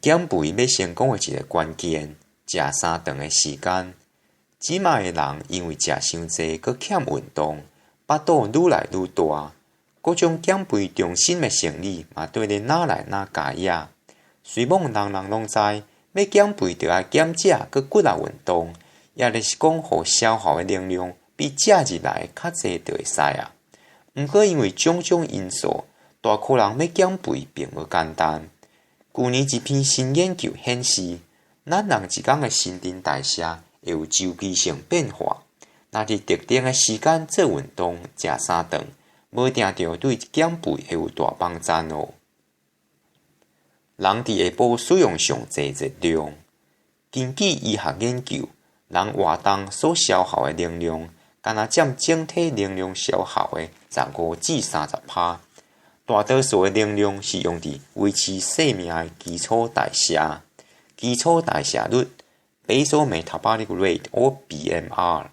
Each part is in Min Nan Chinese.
減肥欲成功的一个關鍵，食三頓的時間。這馬的人因為食傷濟，閣欠運動，腹肚愈來愈大。各種減肥中心的生意嘛綴咧若來若加野。雖罔人人攏知，欲減肥著愛減食，閣骨力運動，抑就是講，予消耗的能量比食入來的較濟就會使啊。毋過因為種種因素，大箍人欲減肥並無簡單。舊年一篇新研究顯示，咱人一工的新陳代謝會有週期性變化。若佇特定的時間做運動、食三頓，無定著對減肥會有大幫贊哦。人佇下晡使用上濟熱量。根據醫學研究，人活動所消耗的能量，干焦佔整體能量消耗的15至30趴。大多數的能量是用佇維持生命的基礎代謝。基礎代謝率（Basal Metabolic Rate or BMR）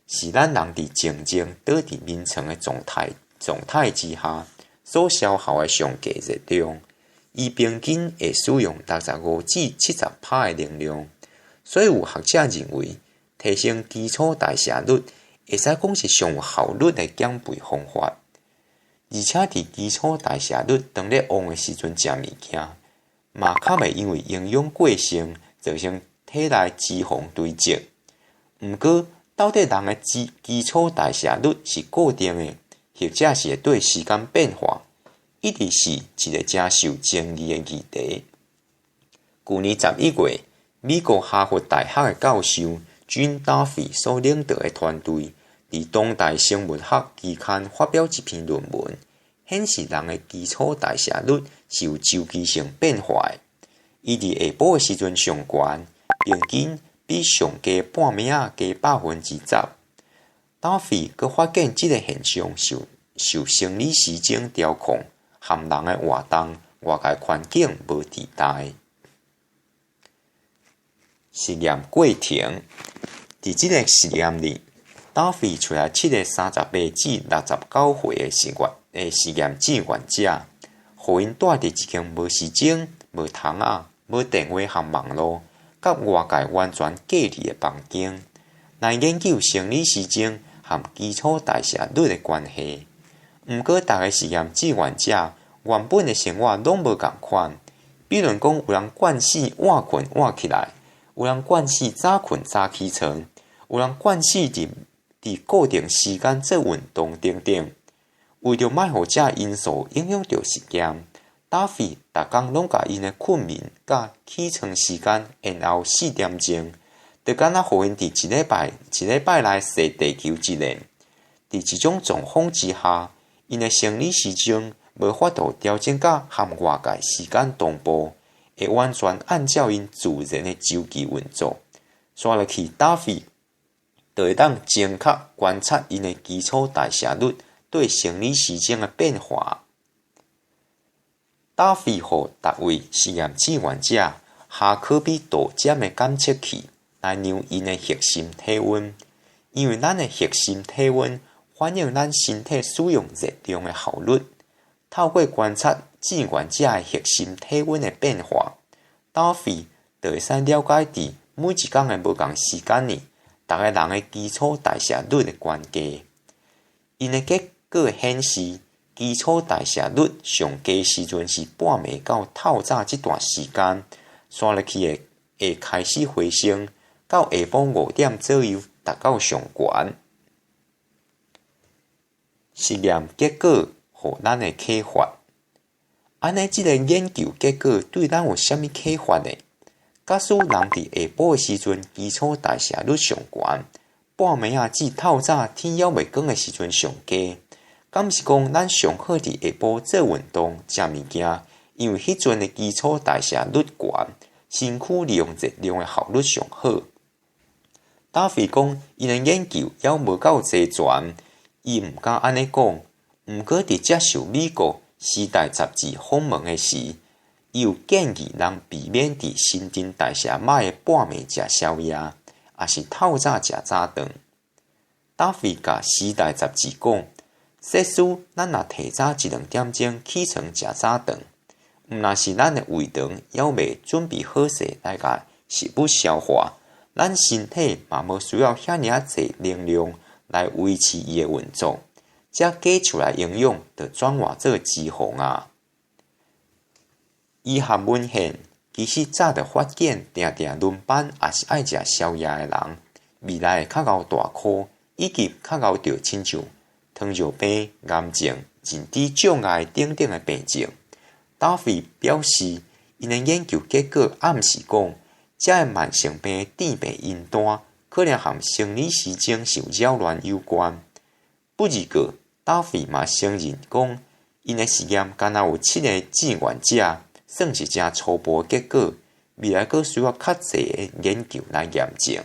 是咱人佇靜靜倒佇眠床的狀態之下所消耗的上低熱量。伊平均會使用65至70趴的能量。所以有學者認為，提升基礎代謝率會使講是上有效率的減肥方法。而且佇基礎代謝率當咧旺的時陣食物件，嘛較袂因為營養過剩造成體內脂肪堆積。毋過，到底人的基礎代謝率是固定的，或者是會綴時間變化，一直是一个誠受爭議的議題。舊年11月，美國哈佛大學的教授 Jean Duffy 所領導的團隊，佇當代生物學期刊發表一篇論文，顯示人的基礎代謝率是有週期性變化的。伊佇下晡的時陣上懸，平均比上低半暝仔低10%。Duffy 閣發現這个現象受生理時鐘調控，和人的活動、外界環境無佇代。實驗過程，佇這个實驗裡，Duffy 揣來七个38至69歲的實驗志願者，予𪜶蹛佇一間無時鐘、無窗仔、無電話和網路，佮外界完全隔離的房間，來研究生理時鐘和基礎代謝率的關係。毋過，逐个實驗志願者原本的生活攏無仝款。比如講，有人慣勢晚睏晚起來，有人慣勢早睏早起床，有人慣勢佇固定時間做運動等等。為著莫予這因素影響著實驗，Duffy 逐工攏共𪜶的睏眠佮起床時間延後4點鐘，就敢若予𪜶佇一禮拜內踅地球一輪。佇這種狀況之下，𪜶的生理時鐘無法度調整甲和外界時間同步，會完全按照𪜶自然的週期運作。紲落去，Duffy 就會當精確觀察𪜶的基礎代謝率對生理時鐘的變化。Duffy 予逐位實驗志願者哈可比度針的感測器來量𪜶的核心體溫，因為咱的核心體溫反映咱身體使用熱量的效率。透過觀察志願者的核心體溫的變化，Duffy 就會使了解佇每一工的無仝時間裡，逐个人的基礎代謝率的懸低。𪜶的結果顯示，基礎代謝率上低時陣是半暝到透早這段時間，紲落去會開始回升，到下晡5點左右達到上懸。實驗結果予咱的啟發，按呢，這个研究結果對咱有啥物啟發呢？假使人佇下晡的時陣基礎代謝率上懸，半暝仔至透早天猶未光的時陣上低，敢是講咱上好佇下晡做運動、食物件，因為彼陣的基礎代謝率懸，身軀利用熱量的效率上好。Duffy 講，𪜶的研究猶無夠齊全，伊毋敢按呢講。毋過佇接受美國《時代》雜誌訪問的時，伊有建議人避免佇新陳代謝歹的半暝食宵夜，抑是透早食早頓。Duffy 共《時代》雜誌講，設使咱若提早一兩點鐘起床食早頓，毋但是咱的胃腸猶未準備好勢來共食物消化，咱身體嘛無需要遐爾仔濟能量來維持伊的運作，這加出來營養就轉換做脂肪啊。醫學文獻其實早就發現，定定輪班抑是愛食宵夜的人，未來會較𠢕大箍，以及較𠢕著親像糖尿病、癌症、認知障礙等等的病症。達菲表示，𪜶的研究結果暗示講，這个慢性病的致病因單可能和生理時鐘受擾亂有關。不過，達菲嘛承認講，𪜶的實驗干焦有七个志願者，算是誠初步的結果，未來閣需要較濟的研究來驗證。